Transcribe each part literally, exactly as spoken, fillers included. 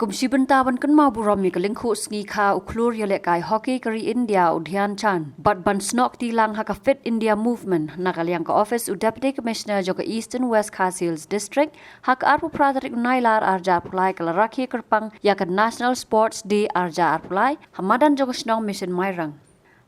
Kum shi bynta ban kynmaw burom ïa ka lyngkhuh sngi kha u khlur ïalehkai hockey ka ri India u Dhyan Chand bad ban snoh kti lang ha ka Fit India Movement, na ka liang ka office u Deputy Commissioner jong ka Eastern West Khasi Hills District, ha ka arphew phra tarik u Nailar arhajar arphew lai ka la rakhe kyrpang ïa ka National Sports Day arhajar arphew lai ha madan jong ka shnong Mission Mairang.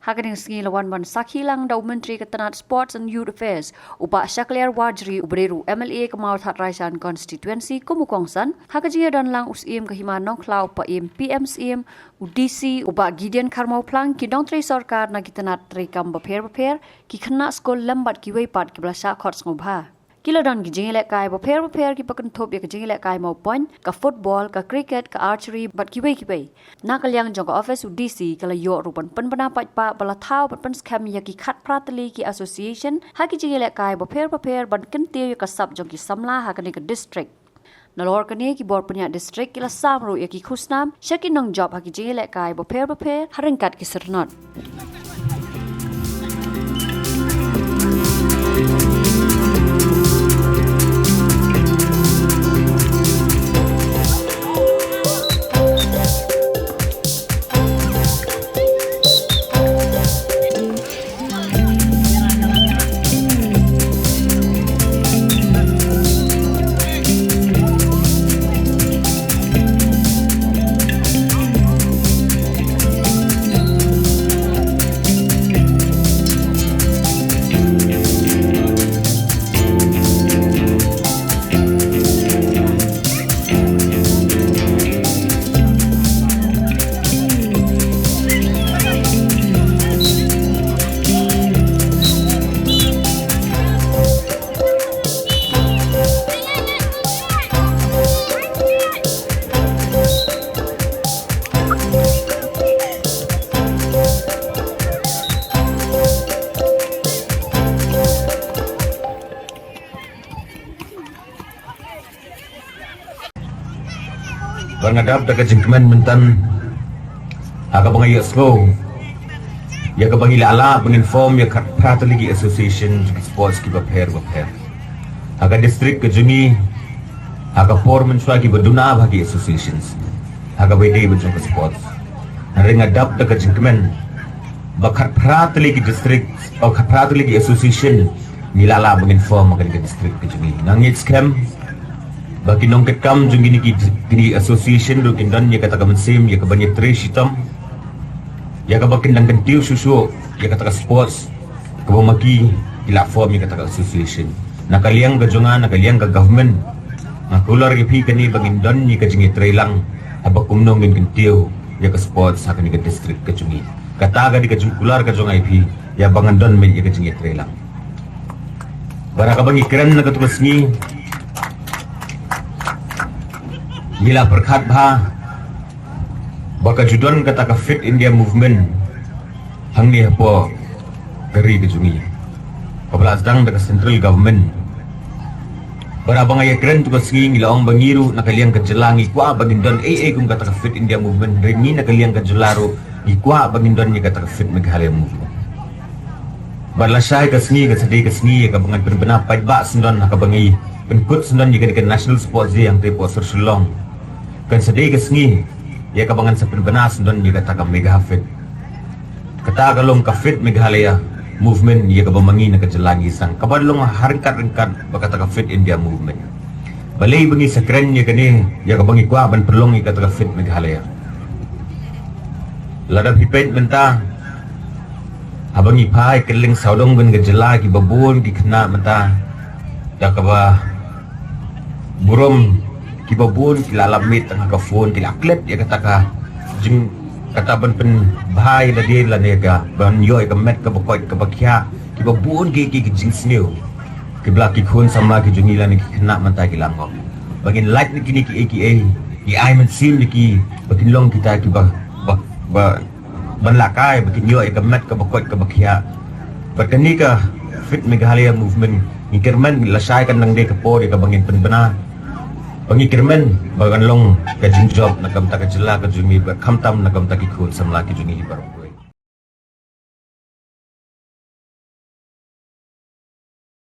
Ha kane ka sngi la wan ban sakhi lang da u Myntri ka tnat Sports and Youth Affairs, u Bah Shakliar Warjri, uba dei ruh u M L A ka Mawthadraishan Constituency kum u kongsan, ha ka jingïadon lang u Syiem ka Hima Nongkhlaw, u Paiem P M Syiem, u D C, u Bah Gideon Kharmawphlang, ki nongtrei sorkar na ki tnat treikam bapher bapher, ki khynnah skul lem bad kiwei pat kiba la shah khot sngewbha. Ki la don ki jingïalehkai bapher bapher kiba kynthup ïa ka jingïalehkai mawpoiñ, ka football, ka cricket, ka archery bad kiwei kiwei. Na ka liang jong ka office u D C ka la ïoh ruh ban pynbna paidbah ba la thaw bad pynskhem ïa ki khatphra tylli ki association ha ki jingïalehkai bapher bapher ban kyntiew ïa ka sap jong ki samla ha kane ka district. Nalor kane, ki bor pynïaid district ki la sam ruh ïa ki khusnam sha ki nongjop ha ki jingïalehkai bapher bapher ha ryngkat ki syrnod. Ba nga dap da ka jingkmen mynta ha kaba nga ïohsngew ïa kaba ngi la lah ban form ïa ka khatphra tylli ki association jong ki sports kiba pher ba pher ha ka district ka jong ngi, ha ka por mynshuwa kiba duna bha ki associations ha kaba ïadei bad jong ka sports. Hynrei nga dap da ka jingkmen ba khatphra tylli ki district, ba khatphra tylli ki association ngi la lah ban form ha kane ka district ka jong ngi. Nga ngeit skhem ba ki nongkitkam jong kine ki, kine ki association ruh kin don ïa kata ka mynsiem ïa kaban ïatrei shitom ïa kaba kin dang kyntiew shuh shuh ïa kata ka sports kaba ma ki ki la form ïa kata ka association. Na ka liang ka jong nga, na ka liang ka government, nga kular ïa phi kane ba ngin don ïa ka jingïatrei lang haba kumno ngin kyntiew ïa ka sports ha kane ka district ka jong ngi. Kata ka dei ka jingkular ka jong nga ïa phi, ïa ba ngan don mynta ïa ka jingïatrei lang. Bad ha kaba ngi kren na katto ka sngi, ngi la pyrkhat bha ba ka ju don kata ka Fit India Movement hangne hapoh ka ri ka jong ngi, kaba la sdang da ka central government. Bad haba nga ïakren katto ka sngi, ngi la ong ba ngi ruh na ka liang ka jylla ngi kwah ba ngin don ei ei kum kata ka Fit India Movement, hynrei ngi na ka liang ka jylla ruh ngi kwah ba ngin don ïa kata ka Fit Meghalaya Movement. Bad lashai ka sngi kan sa dei ka sngi ïa kaba ngan pynbna paidbah syndon ha kaba ngi pynkut syndon ïa kane ka National Sports Day hangtei hapoh sor Shillong. Kan sa dei ka sngi ïa kaba ngan sa pynbna syndon ïa kata ka Megha Fit. Kata ka long ka Fit Meghalaya Movement ïa kaba ma ngi na ka jylla ngi sdang, kaba long ha ryngkat ryngkat bad kata ka Fit India Movement. Balei ba ngi sa kren ïa kane, ïa kaba ngi kwah ban pynlong ïa kata ka Fit Meghalaya? Lada phi peit mynta, haba ngi phai kylleng sawdong kane ka jylla, kiba bun ki khynnah mynta da kaba burom, kiba bun ki la lap miet tang ha ka phone, ki la klet ïa kata ka jing, kata ban pynbha ïa lade lane ka ban ïoh ïa ka met kaba koit kaba khiah. Kiba bun ki, ki, ki jingsniew kiba la ki khun samla ki jong ngi lane ki khynnah mynta ki la ngop. Ba ngin lait na kine kiei kiei, ngi ai mynsiem ïa ki ba kin long kita kiba, ba, ba ban lehkai ba kin ïoh ïa ka met kaba koit kaba khiah. Bad kane ka Fit Meghalaya Movement, ngi kyrmen lashai kan dang dei ka por ïa kaba ngin pynbna, ba ngi kyrmen ba kan long ka jingjop na ka bynta ka jylla ka jong ngi bad khamtam na ka bynta ki khun samla ki jong ngi baroh.